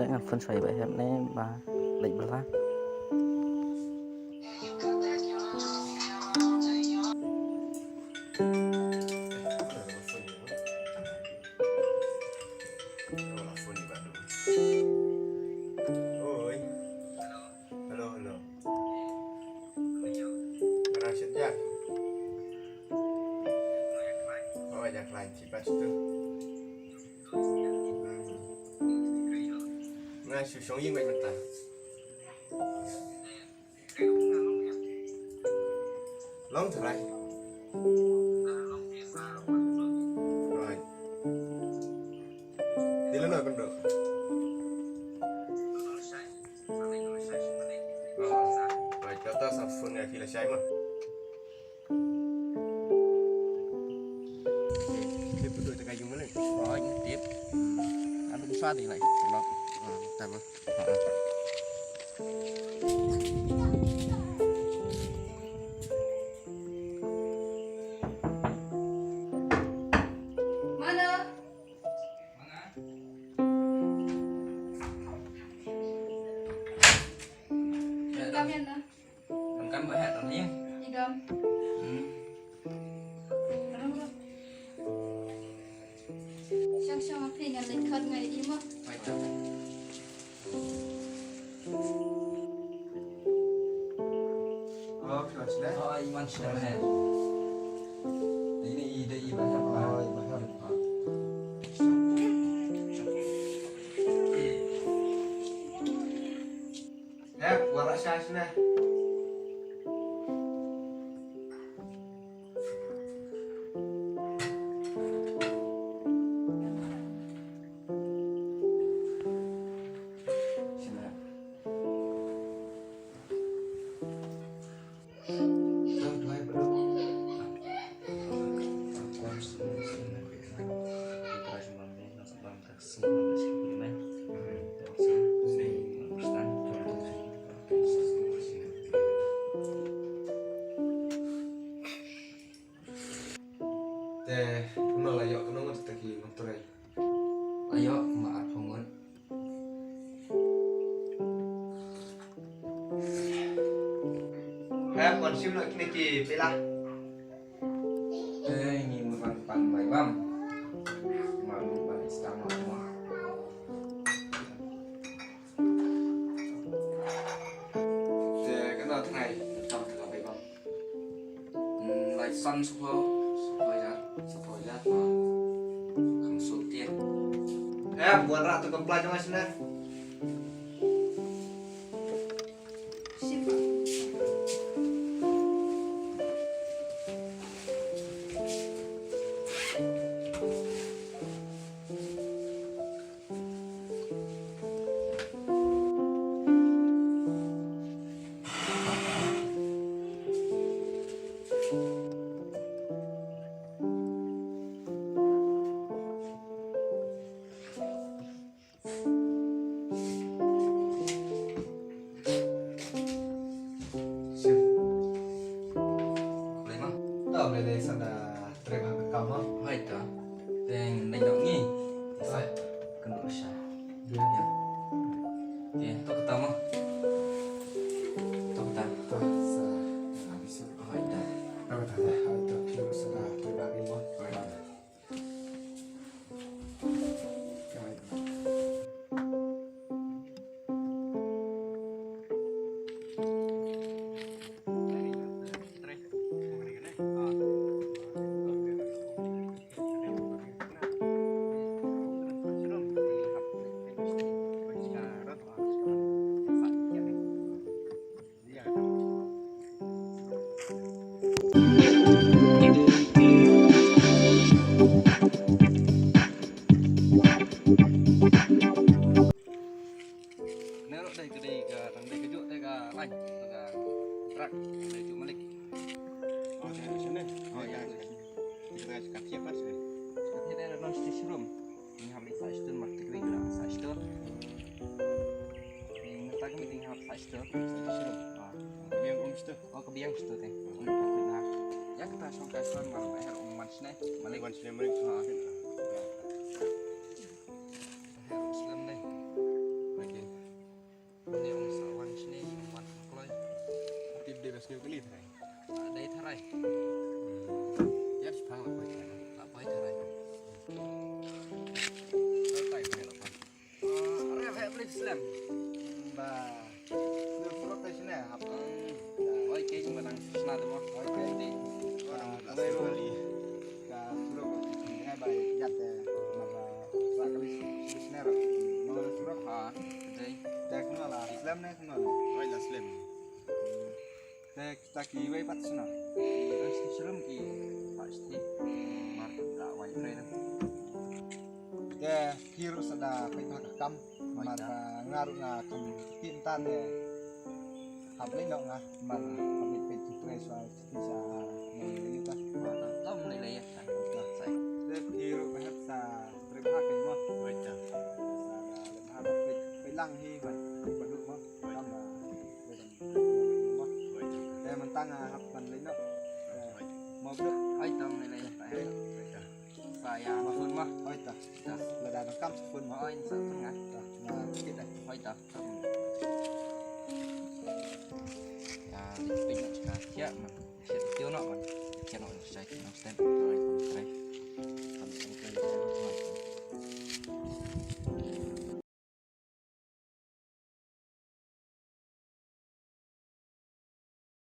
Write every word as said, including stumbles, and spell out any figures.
Ngan phone shuwa ïa i Bah Hep ne ba leit bylla. Oi. Hello, hello. Nga dang shet ïa. Nga dang khlaiñ, shi pat tu. Nga shu shong ïing bad mynta. Long trai. Right. Dila no kan do. Right, kata sa phone ïa ki lashai ma. Tip tu ta ka jung malik. Oh, ini tip. Anu sa di lai. Lok. Tama. Mana? Kam ïa na. Kam ba heh tang ïa. I gam. Hmm. Rung rung. Shang shang a phi ngan leit khot ngai i mo. Bai ta. Oh, phi wan shleh? Oh, i wan shleh ba heh. Ini i dei i ba heh. Oh, i ba heh. Hep, wat la sha shane. Te kumno la ïoh, kumno ngut te ki nongtrei? La ïoh ma arphew ngut. Hep, wan shim noh kine ki pela. Te ngi mut ban pan bai bam. Ma lu ban stang ma ma. Te kano tnai tam te ka bai bam. Hmm, lai san shuh, shuh hajar, shuh hajar. Kam suk tiang. Eh, buan rak tu kemplai jong ai sene. Khublei ma. To, khublei, sa da trei bha ka kam ma. Hoi to. Teng dei dok ngi. Sa kynduh sha. Ïa. Ïa, to kata ma. To kata. To sa. Hoi to. To kata. Hoi to, khublei, sa da trei bha ka kam ma. Hoi to. Ne ruh dei ka, dei ka, dang dei kajuh te ka line, te ka drag, dei kajuh malik. Oh, dei ka sini. Oh, ïa, ïa. Kita ka thiah pas ni. Ka thiah dei non station room. Ngi hap leit sah station, market week la sah station. Ngi mynta ka meeting hap sah station, sah station. Ah. Ka biang um station. Oh, ka biang station te. Um, ka biang. Ïa kata shong ka san mar ma her um wan sne. Malik wan sne malik. Ah. Ïa. Her um sne malik. Oi, kei. Ka surok. Ka surok. Ngai bai jat te. Maba ba ka bis. Bis nero. Maba surok. Ha. Dei. Te kumno la. Slem ne kumno la. Oi, la slem. Te kita kiwei pat sna. Oi, slem ki. Pasti. Mar la wai pre. Te ki ruh sa da peit ha ka kam. Mar ba nga ruh nga kam ki mynta te. Hap leit noh nga mar hap leit peit ki pre sa ki sa. Tam lei lei ya. Sa. Te ki ruh ba hap sa pre ba ka mo. Oi ta. Sa da ba hap peit peit lang hi ba ba duh mo. Tam ba. Te mynta nga hap ban leit noh. Mo bro. Oi tam lei lei. Oi ta. Sa ïa ma phone ma. Hoi ta. Ta. Lada dang kam phone ma. Hoi sa phone nga. Ta. Nga kit eh. Hoi ta. Ya, pin na chika sia ma. Sia tio no ma. Sia no sa ki no stand.